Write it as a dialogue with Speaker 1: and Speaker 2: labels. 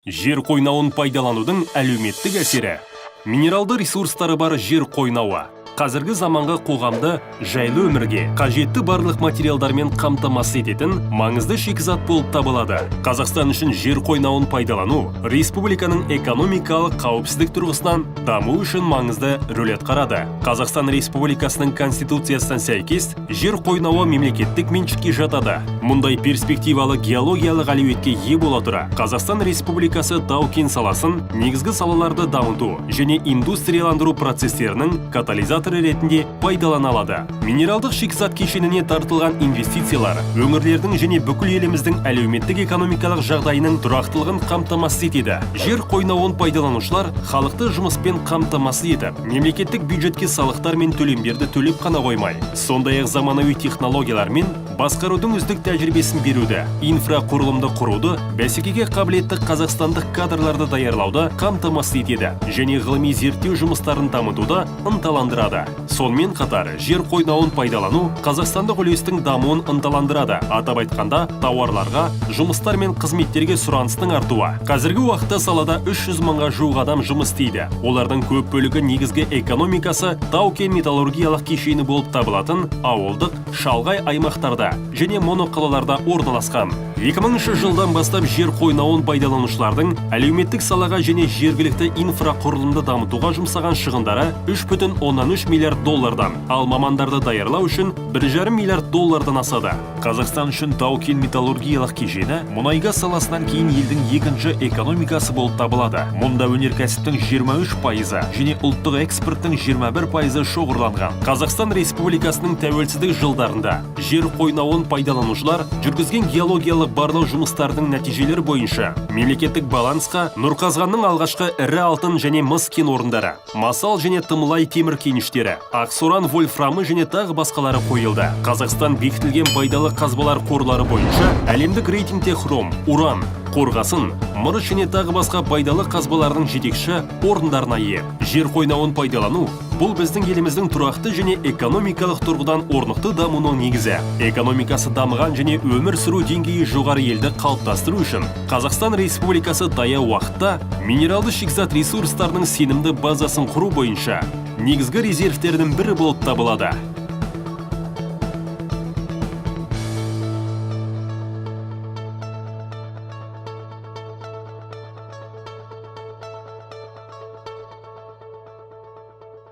Speaker 1: Жер қойнауын пайдаланудың әлеуметтік әсері. Минералды ресурстары бар жер қойнауы қазіргі заманғы қоғамды жайлы өмірге қажетті барлық материалдармен қамтамасыз ететін маңызды шикізат болып табылады. Қазақстан үшін жер қойнауын пайдалану республиканың экономикалық қауіпсіздік тұрғысынан даму үшін маңызды рөл атқарады. Қазақстан Республикасының Конституциясына сәйкес, жер қойнауы мемлекеттік меншікке жатады. Мұндай перспективалы геологиялық әлеуетке ие бола тұра, Қазақстан Республикасы тау-кен саласын негізгі салаларды дамыту және индустрияландыру процестерінің катализаторы ретінде пайдалана алады. Минералдық шикізат кешеніне тартылған инвестициялар өңірлердің және бүкіл еліміздің әлеуметтік экономикалық жағдайының тұрақтылығын қамтамасыз етеді. Жер қойнауын пайдаланушылар халықты жұмыспен қамтамасыз етіп, мемлекеттік бюджетке салықтар мен төлемдерді төлеп қана қоймай, сондай ақ заманауи технологиялар мен басқарудың үздік тәжірибесін беруді, инфрақұрылымды құруды, бәсекеге қабілетті қазақстандық кадрларды даярлауды қамтамасыз етеді және ғылыми зерттеу жұмыстарын дамытуды ынталандырады. Сонымен қатар, жер қойнауын пайдалану қазақстандық үлестің дамуын ынталандырады, атап айтқанда, тауарларға, жұмыстар мен қызметтерге сұраныстың артуы. Қазіргі уақытта салада 300 мыңға жуық адам жұмыс істейді. Олардың көп бөлігі негізгі экономикасы тау-кен металлургиялық кешені болып табылатын ауылдық, шалғай аймақтарда және моноқалаларда орналасқан. 2003 жылдан бастап жер қойнауын пайдаланушылардың әлеуметтік салаға және жергілікті инфрақұрылымды дамытуға жұмсаған шығындары 3,3 миллиард доллардан, ал мамандарды даярлау үшін 1,5 миллиард доллардан асады. Қазақстан үшін тау-кен металлургиялық кешені мұнай-газ саласынан кейін елдің екінші экономикасы болып табылады. Мұнда өнеркәсіптің 23%-ы және ұлттық экспорттың 21%-ы шоғырланған. Қазақстан Республикасының тәуелсіздік жылдарында жер қойнауын пайдаланушылар жүргізген геологиялық барлау жұмыстарының нәтижелері бойынша мемлекеттік балансқа Нұрқазғанның алғашқы ірі алтын және мыс кен орындары, Масал және Тымылай темір кеніштері, Ақсоран вольфрамы және тағы басқалары қойылды. Қазақстан бекітілген пайдалы қазбалар қорлары бойынша әлемдік рейтингте хром, уран, қорғасын, мырыш және тағы басқа пайдалы қазбалардың жетекші орындарына ие. Жер қойнауын пайдалану – бұл біздің еліміздің тұрақты және экономикалық тұрғыдан орнықты дамуының негізі. Экономикасы дамыған және өмір сүру деңгейі жоғары елді қалыптастыру үшін Қазақстан Республикасы таяу уақытта минералды шикізат ресурстарының сенімді базасын құру бойынша негізгі резервтерінің бірі болып табылады.